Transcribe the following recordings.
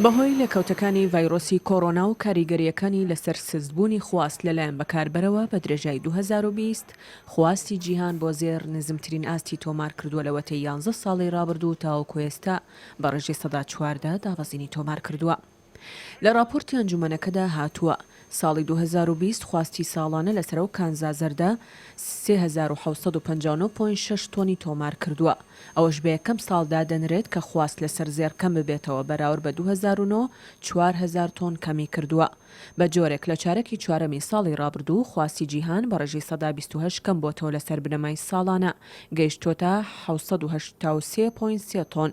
بەهۆی لێکەوتەکانی ڤایرۆسی کۆرۆنا و کاریگەرییەکانی لەسەر سستبوونی خواست لەلایەن بەکاربەرەوە بە درێژای 2020 خواستی جیهان بۆ زێڕ نزمترین ئاستی تۆمارکردووە لەوەتەی یانزە ساڵی رابردوو تاوەکو ئێستا بە رێژەی 14% دابەزینی تۆمارکردووە. لە راپۆرتی ئەنجومەنەکەدا هاتووە، ساڵی 2020 خواستی ساڵانە لەسەر ئەو کانزا زەردە 3759 point شەش تۆنی تۆمارکردووە، ئەوەش بە یەکەم ساڵ دادەنرێت کە خواست لەسەر زێڕ کەم ببێتەوە بەراورد بە 2009 4000 تۆن کەمی کردووە. بە جۆرێک لە چارەکی چوارەمی ساڵی ڕابردوو خواستی جیهان بە ڕێژەی 28% کەم بۆتەوە لەسەر بنەمای ساڵانە گەیشتۆتە 783 point سێ تۆن.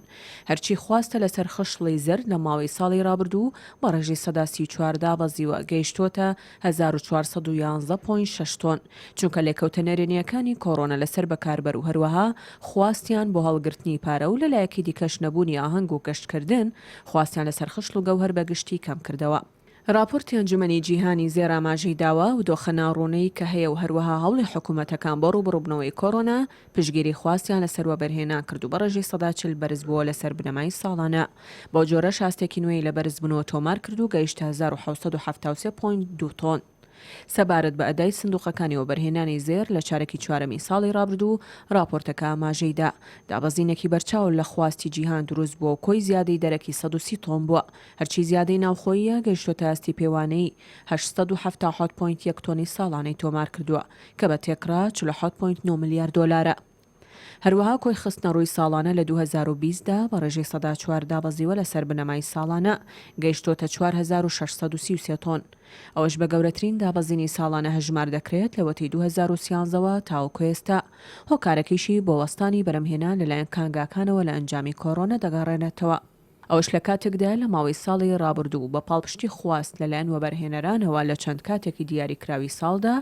هەرچی خواستە لەسەر خشڵی زەرد لە ماوەی ساڵی ڕابردوو بە ڕێژەی 34% دابەزیوە گەیشتۆتە 1411 point شەش تۆن، چونکە لێکەوتە نەرێنییەکانی کۆرۆنا لەسەر بەکاربەر و هەروەها خواستیان بۆ هەڵگرتنی پارە و لەلایەکی دیکەش نەبوونی ئاهەنگ و گەشتکردن خواستیان لەسەر خشڵ و گەوهەر بە گشتی کەمکردەوە. ڕاپۆرتی ئەنجومەنی جیهانی زێڕ ئاماژەی داوە، ئەو دۆخە ناڕوونەی کە هەیە و هەروەها هەوڵی حکومەتەکان بۆ ڕووبەڕووبنەوەی کۆرۆنا، پشتگیری خواستیان لەسەر وەبەرهێنان کرد و بە ڕێژەی 40% بەرزبووەوە لەسەر بنەمای ساڵانە. بەو جۆرەش ئاستێکی نوێی لە بەرزبوونەوە تۆمار کرد و گەیشتە 1773 point دوو تۆن. سەبارەت بە ئەدای سندوقەکانی وەبەرهێنانی زێڕ لە چارەکی چوارەمی ساڵی ڕابردوو، ڕاپۆرتەکە ئاماژەی دا، دابەزینێکی بەرچاو لە خواستی جیهان دروست بووە و کۆی زیادەی دەرەکی 130 تۆن بووە، هەرچی زیادەی ناوخۆییە گەیشتۆتە ئاستی پێوانەیی 877 point یەک تۆنی ساڵانەی تۆمارکردووە، کە بە تێکڕا 47 point نۆ ملیار دۆلارە. هەروەها کۆی خستنەڕووی ساڵانە لە 2020 دا بە ڕێژەی 4% دابەزیوە لەسەر بنەمای ساڵانە، گەیشتۆتە 4633 تۆن. ئەوەش بە گەورەترین دابەزینی ساڵانە هەژمار دەکرێت لەوەتەی 2013 وە تاوەکو ئێستا، هۆکارەکەیشی بۆ وەستانی بەرهەمهێنان لەلایەن کانگاکانەوە لە ئەنجامی کۆرۆنا دەگەڕێنێتەوە. ئەوەش لە کاتێکدایە لە ماوەی ساڵی ڕابردوو بە پاڵپشتی خواست لەلایەن وەبەرهێنەرانەوە لە چەند کاتێکی دیاریکراوی ساڵدا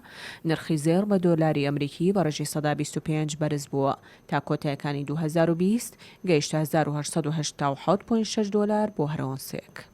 نرخی زێڕ بە دۆلاری ئەمریکی بە ڕێژەی 25% بەرزبووە تا کۆتایەکانی 2020 گەیشتە 1887 point شەش دۆلار بۆ هەر ئۆنسێک.